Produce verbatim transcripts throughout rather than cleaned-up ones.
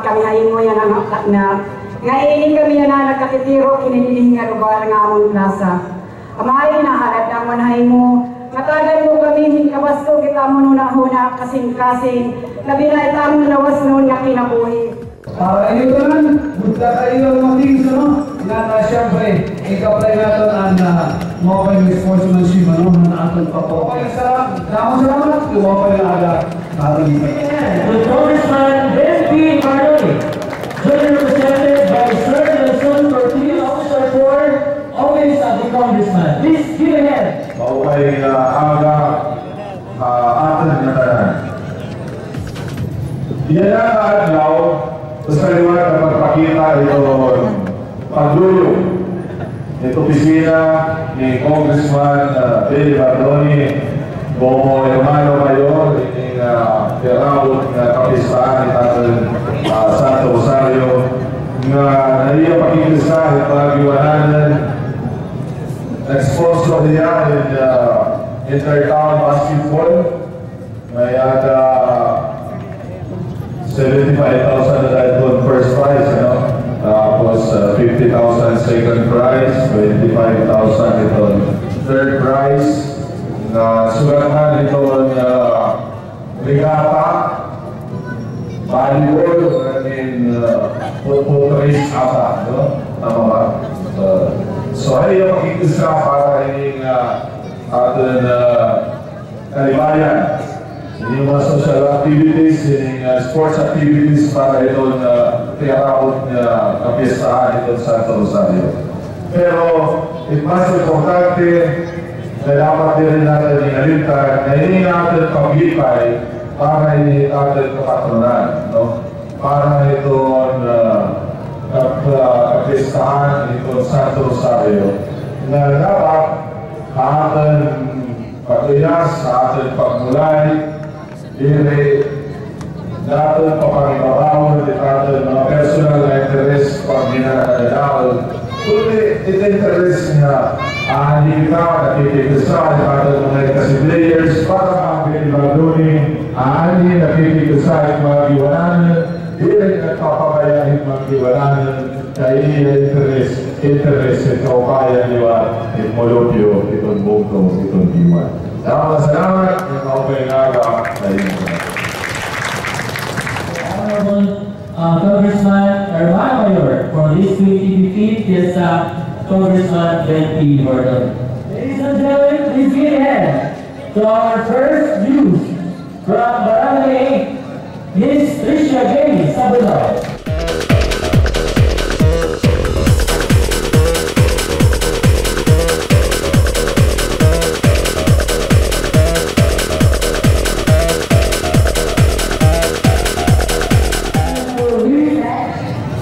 Kami ha imo yana nga, nga ini kami yana nagkatitiro hini dinhi nga lugar nga amon plaza. Amay, naalad namon ha imo, nga tagan mo kami hin kabaskog it amon hunahuna, kasingkasing, labi na it amon lawas nuon nga kinabuhi. Para iyo tanan, budta kaayo an mga things, ano? Nga na, siyempre, ika-apply naton an, ah, maupay nga sportsmanship, ano, nga aton pagpaupay. Sa, damo salamat, maupay nga aga. Aton. Congressman Ben P Cardone, duly represented by Sir Nelson Cortez, Officer four, Office of the Congressman. Please give a hand. Maupay nga aga, ah, aton nga tanan. Yana nga adlaw, usa liwat nga pagpakita hiton pagduyog, hit opisina ni Congressman, ah, Billy Bardoni, komo hermano mayor, hini nga, ah, piyaraot nga kapistahan hit aton, ah, Santo Rosario, nga naiya pakigkista hit mga giwananan, nag-sponsor hiya hin, ah, inter-town basketball. May-ada seventy-five thousand na dahil doon first prize, ano? Tapos, ah, fifty thousand second prize, twenty-five thousand iton third prize. Nga sugad man iton, ah, regata, volleyball, and, ah, football race ata, no? Tama ba? So, so, ay, yung pakikisa para ini nga aton, ah, kalipayan. Ini mga social activities, ini, ah, sports activities para iton, ah, piyaraot nga kapistahan iton Santo Rosario. Pero, it mas importante, nga dapat diri naton hingalimtan, nga ini nga aton paglipay para ini aton kapatronan, no? Para iton, ah, kap-, ah, kapistahan iton Santo Rosario, nga dapat aton pag-uyas, aton pagmulay, diri naton papangibabawon it aton mga personal nga interes pag ginakadadaog, kundi it interes nga, ah, aanhi kita nakikita sa it aton mga legacy players para magbili magduni, ah, aanhi nakikita sa it mga giwananan, diri nagpapabaya it mga giwananan. Kay iya interes, interes it kaupayan liwat, it molupyo iton bungto, iton diwa. Damo nga salamat, nga maupay nga aga sa inyo. Honorable, uh, Congressman Hermano Mayor for this twenty fifteen Fiesta, Congressman Ben P Gordon. Ladies and gentlemen, please give a hand to our first news. From Barangay eight, Miss Tricia Gay Sabunao.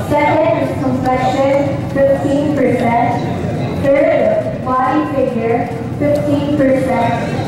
Second is complexion, fifteen percent. Third, body figure, fifteen percent.